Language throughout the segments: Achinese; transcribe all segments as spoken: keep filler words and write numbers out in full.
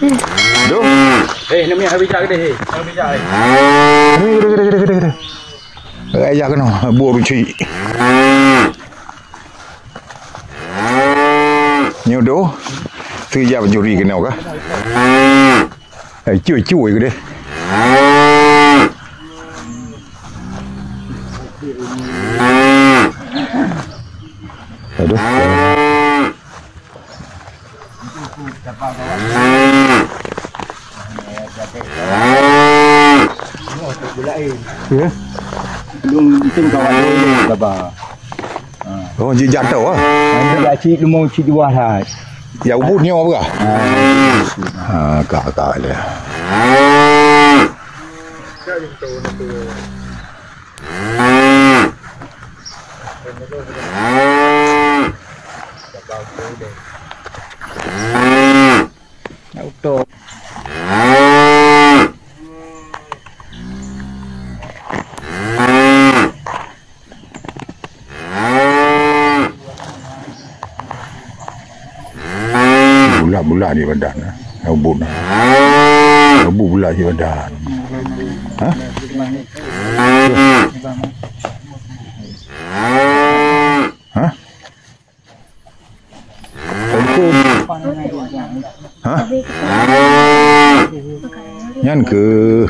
Duh. Eh, nami habis jak deh. Habis jak. Gede, gede, gede, gede, gede. Raya kena buru cik. Nyodoh. Sejak pencuri kena kah? Eh, cuy, cuy ke deh. Aduh. Ya. Belum penting kawan dulu, sabar. Oh, jijak tau ah. Nanti dak cik lemo cik dua lah. Ya ubun nyo apa? Ha, ka ka le. Nak utok. Bulat-bulat di badan, eh. Ubun. Ubun bulat di badan. Ha? Ha? Assalamualaikum. Ha? Nyan keuh.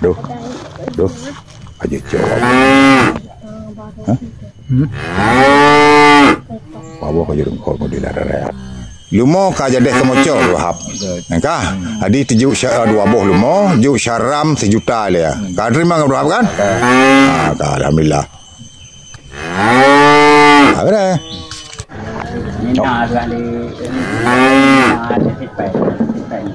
Duh. Duh. Aja jawab. Ha? Hmm? Bawa ka jadi engkau mau dilarang. Lumo ka jadeh keumoco dua hab. Ka? Jadi tujuh sya-, dua boh lumo, tujuh syaram sejuta lé. Ka terima dua hab kan? Ha, ka, alhamdulillah. Ha, betul. Mina tu kan di, mina ada sipai, sipai.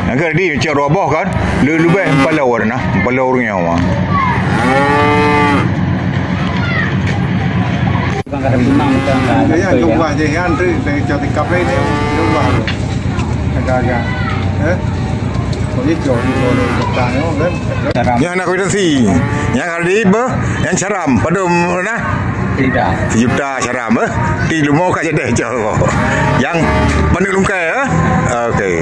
Nyang ka di cok dua boh kan, le-, leubeh meupalau dah na, meupalau ureueng nyawa. Ya, ya, jumlah je kan, tu, saya cok tikap lain, jumlah tu. Agak-agak. Eh? Boleh cok, boleh cok, kan? Nyan nak kuitansi. Nyang ka di beuh, nyang syaram. Padum na? Tidak. Sejuta syaram, eh? Ti lumo ka jadeh cok. Nyang paneuk lungkai, eh? Okey.